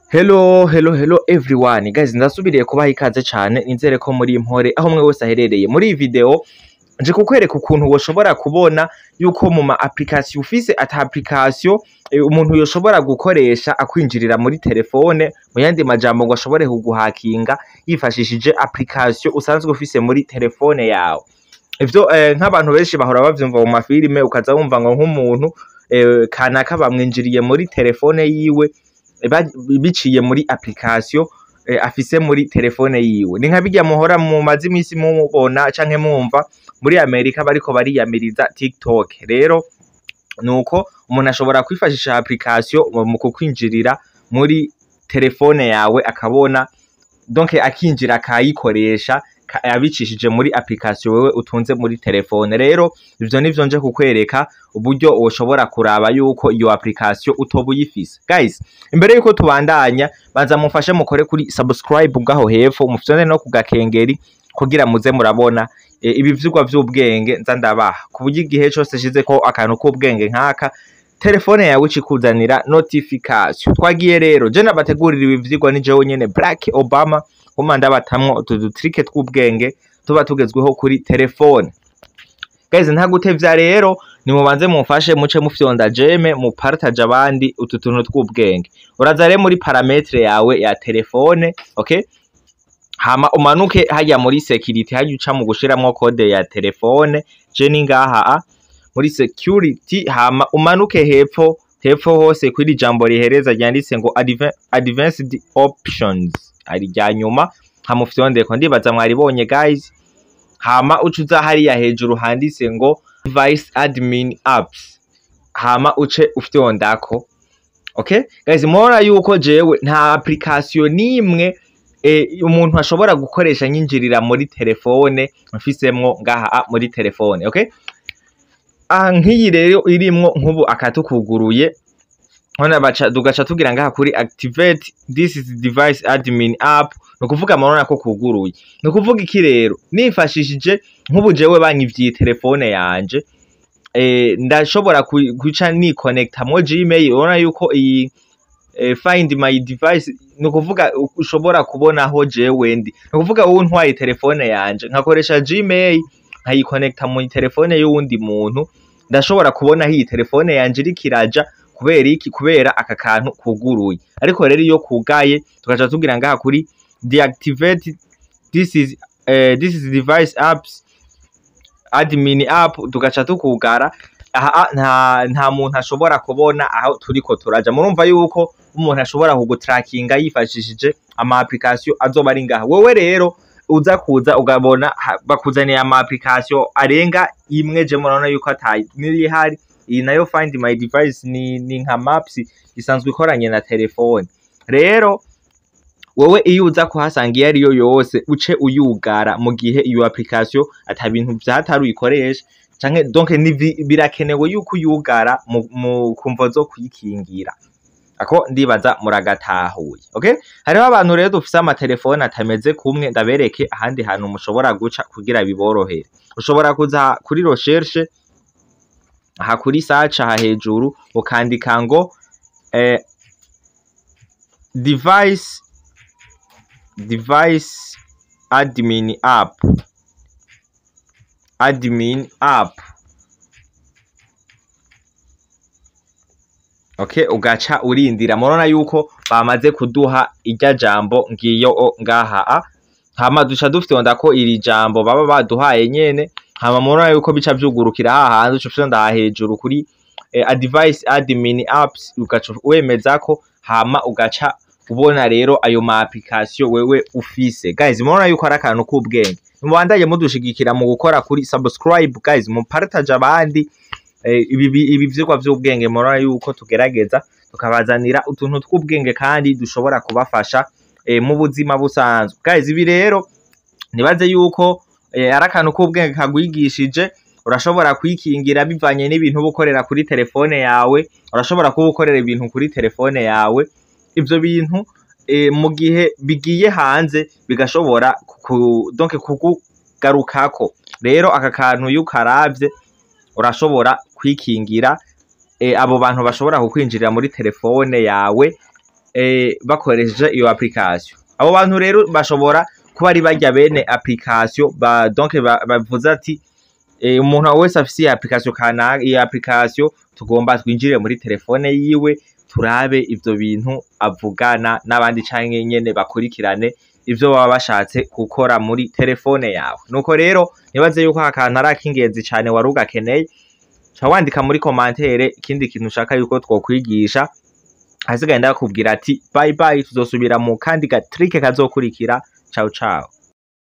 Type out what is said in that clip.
Hello, hello, hello everyone. Guys, ndasubiriye kubaha ikaze cane, nizere ko muri impore aho mwe wese aherereye. Muri iyi video nje kukwereka ukuntu woshobora kubona yuko mu ma application ufise ata application umuntu yoshobora gukoresha akwinjirira muri telefone, mu yandi majambo ngo ashobore kuguhakinga yifashishije application usanzwe ufise muri telefone yawe. Ivyo nk'abantu benshi bahora bavyumva mu mafilime, ukaza wumva ngo nk'umuntu kanaka bamwinjiriye muri telefone yiwe biciye muri application afise muri telefone yiwe. Ni nka birya muhora mumaze imisi mubona canke mwumva muri Amerika bariko bariyamiriza TikTok. Rero nuko umuntu ashobora kwifashisha application mu kukwinjirira muri telefone yawe, akabona donc akinjira akayikoresha abicishije muri application wewe utunze muri telefone. Rero ivyo nivyo nje kukwereka, uburyo woshobora kuraba yuko iyo application utoba uyifise. Guys, imbere yuko tubandanya, banza mufashe mukore kuri subscribe ngaho hepfo, mufyonde no kugakengeri kugira muze murabona ibi vyigwa vy'ubwenge nza ndabaha, ku buryo igihe cose shizeko akantu k'ubwenge nk'aka, telefone yawe icikuzanira notification. Twagiye rero, je nabategurira ibi vyigwa ni jewe nyene Black Obama, kuma ndabatamwo utu dutrike tw'ubwenge tuba tugezweho kuri telefone. Guys, nta gutevya rero, nimubanze mumfashe muce mufyonda j'aime, mupartage abandi utu tuntu tw'ubwenge. Uraza rero muri paramètre yawe ya telefone, okay? Hama umanuke hajya muri security, hajya uca mu gushiramwo code ya telefone, je ni ngaha muri security. Hama umanuke hepfo hepfo hose kuri jambo rihereza ryanditse ngo advanced options, ari rya nyuma, hama ufyondeko. Ndibaza mwaribonye, guys. Hama uca uza hariya hejuru handitse ngo device admin apps, hama uce ufyondako. Okay guys, murabona yuko jewe nta application nimwe umuntu ashobora gukoresha nyinjirira muri telefone mfisemwo ngaha muri telefone. Okay, ah, nk'iyi rero irimwo nk'ubu akatukuguruye hona, baca dugaca tugira ngaha kuri activate this is device admin app. Ni ukuvuga murabona ko kuguruye. Ni ukuvuga iki rero? Nifashishije nk'ubu jewe banyivye telefone yanje, ndashobora guca nikonectamwo Gmail. Urabona yuko iyi find my device, ni ukuvuga ushobora kubona aho jewe ndi. Ni ukuvuga wowe ntwaye telefone yanje nkakoresha Gmail nkayikonecta mu telefone y'uwundi muntu, ndashobora kubona aho iyi telefone yanje iriko iraja. Kubera iki? Kubera aka kantu kuguruye. Ariko rero iyo kugaye, tugaca tugira ngaha kuri deactivate this is device apps admin app, tugaca tukugara aha, nta muntu ashobora kubona aho turiko turaja. Murumva yuko umuntu ashobora kugutrackinga yifashishije ama application azoba ari ngaha. Wewe rero uza kuza ugabona bakuzaniye ama application arenga imwe, je murabona yuko atayi n'irihari. Iyi nayo find my device ni nka maps isanzwe ikoranye na telefone. Rero wewe iyo uza kuhasanga iyo ariyo yose, uce uyugara mu gihe iyo application ata bintu vyatari uyikoresha canke donc ni birakenewe yuko uyugara mu kumvo zo kuyikingira. Ako ndibaza muragatahuye. Okay, hariho abantu rero dufise amatelefone atameze kumwe. Ndabereke ahandi hantu mushobora guca kugira biborohere. Ushobora kuza kuri recherche aha, kuri search aha hejuru, ukandika ngo device admin app, admin app. Okay, ugaca urindira. Murabona yuko bamaze kuduha irya jambo ngiyo ngaha hama duca dufyonda ko iri jambo baba baduhaye nyene. Hama murabona yuko bica vyugurukira hahandi, uca ufyonda aha hejuru kuri device admin apps, ugaca wemeza ko, hama ugaca ubona rero ayo ma application wewe ufise. Guys, murabona yuko ari akantu k'ubwenge. Mubandanye mudushigikira mu gukora kuri subscribe, guys, mu partage abandi ibi vyigwa vy'ubwenge. Murabona yuko tugerageza tukabazanira utuntu tw'ubwenge kandi dushobora kubafasha mu buzima busanzwe. Guys, ibi rero nibaze yuko ari akantu k'ubwenge kagwigishije. Urashobora kwikingira bivanye n'ibintu uba ukorera kuri telefone yawe. Urashobora kuba ukorera ibintu kuri telefone yawe, ivyo bintu mu gihe bigiye hanze bigashobora donc kukugarukako. Rero aka kantu iyo ukaravye urashobora kwikingira abo bantu bashobora kukwinjirira muri telefone yawe. bakoresheje iyo application. Abo bantu rero bashobora kuba ari barya bene application ba, donc bavuze ati umuntu wese afise iyi application kanaka, iyi application tugomba twinjire muri telefone yiwe, turabe ivyo bintu avugana n'abandi, canke nyene bakurikirane ivyo baba bashatse gukora muri telefone yawe. Nuko rero nibaze yuko aka kantu ari ak'ingenzi cane wari ugakeneye. Ca wandika muri commentaire ikindi kintu ushaka yuko twokwigisha. Ahasigaye ndakubwira ati bye bye, tuzosubira mu kandi ga trick kazokurikira. Ciao ciao.